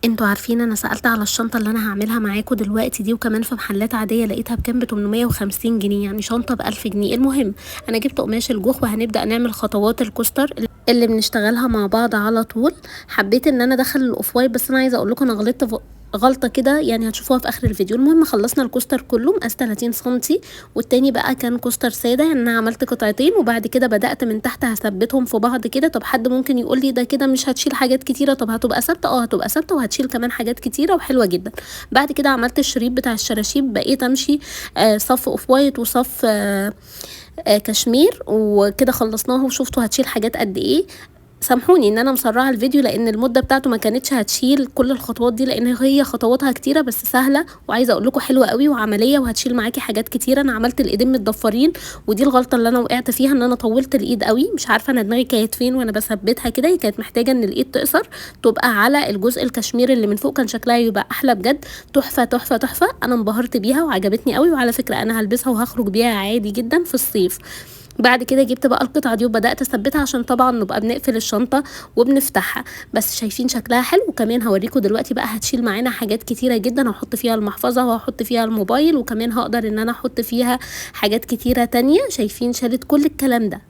انتوا عارفين انا سألت على الشنطة اللي انا هعملها معاكم دلوقتي دي، وكمان في محلات عادية لقيتها بكام؟ ب 850 جنيه، يعني شنطة ب1000 جنيه. المهم انا جبت قماش الجوخ وهنبدأ نعمل خطوات ال coaster اللي بنشتغلها مع بعض على طول. حبيت ان انا ادخل ال off white، بس انا عايزة اقول لكم انا غلطت غلطة كده، يعني هتشوفوها في اخر الفيديو. المهم خلصنا ال coaster كله مقاس 30 سنتي، والتاني بقى كان coaster ساده، يعني انا عملت قطعتين وبعد كده بدأت من تحت هثبتهم في بعض كده. طب حد ممكن يقول لي ده كده مش هتشيل حاجات كتيرة، طب هتبقى ثابتة؟ هتبقى ثابتة وهتشيل كمان حاجات كتيرة وحلوة جدا. بعد كده عملت الشريط بتاع الشراشيب، بقيت امشي صف off white وصف كشمير وكده، خلصناه وشفتوا هتشيل حاجات قد ايه. سامحوني ان انا مسرعة الفيديو لان المدة بتاعته ما كانتش هتشيل كل الخطوات دي، لان هي خطواتها كتيرة بس سهلة، وعايزه اقول لكم حلوة قوي وعملية وهتشيل معاكي حاجات كتيرة. انا عملت الايدين متضفرين، ودي الغلطة اللي انا وقعت فيها، ان انا طولت الايد قوي، مش عارفه انا دماغي كانت فين وانا بثبتها كده. هي كانت محتاجه ان الايد تقصر تبقى على الجزء الكشمير اللي من فوق، كان شكلها يبقى احلى بجد. تحفة تحفة تحفة، انا انبهرت بيها وعجبتني قوي، وعلى فكرة انا هلبسها وهخرج بيها عادي جدا في الصيف. بعد كده جبت بقى القطعة دي وبدأت اثبتها عشان طبعا نبقى بنقفل الشنطة وبنفتحها، بس شايفين شكلها حلو. وكمان هوريكم دلوقتي بقى هتشيل معانا حاجات كتيرة جدا، هحط فيها المحفظة وهحط فيها الموبايل، وكمان هقدر ان انا احط فيها حاجات كتيرة تانية. شايفين شالت كل الكلام ده.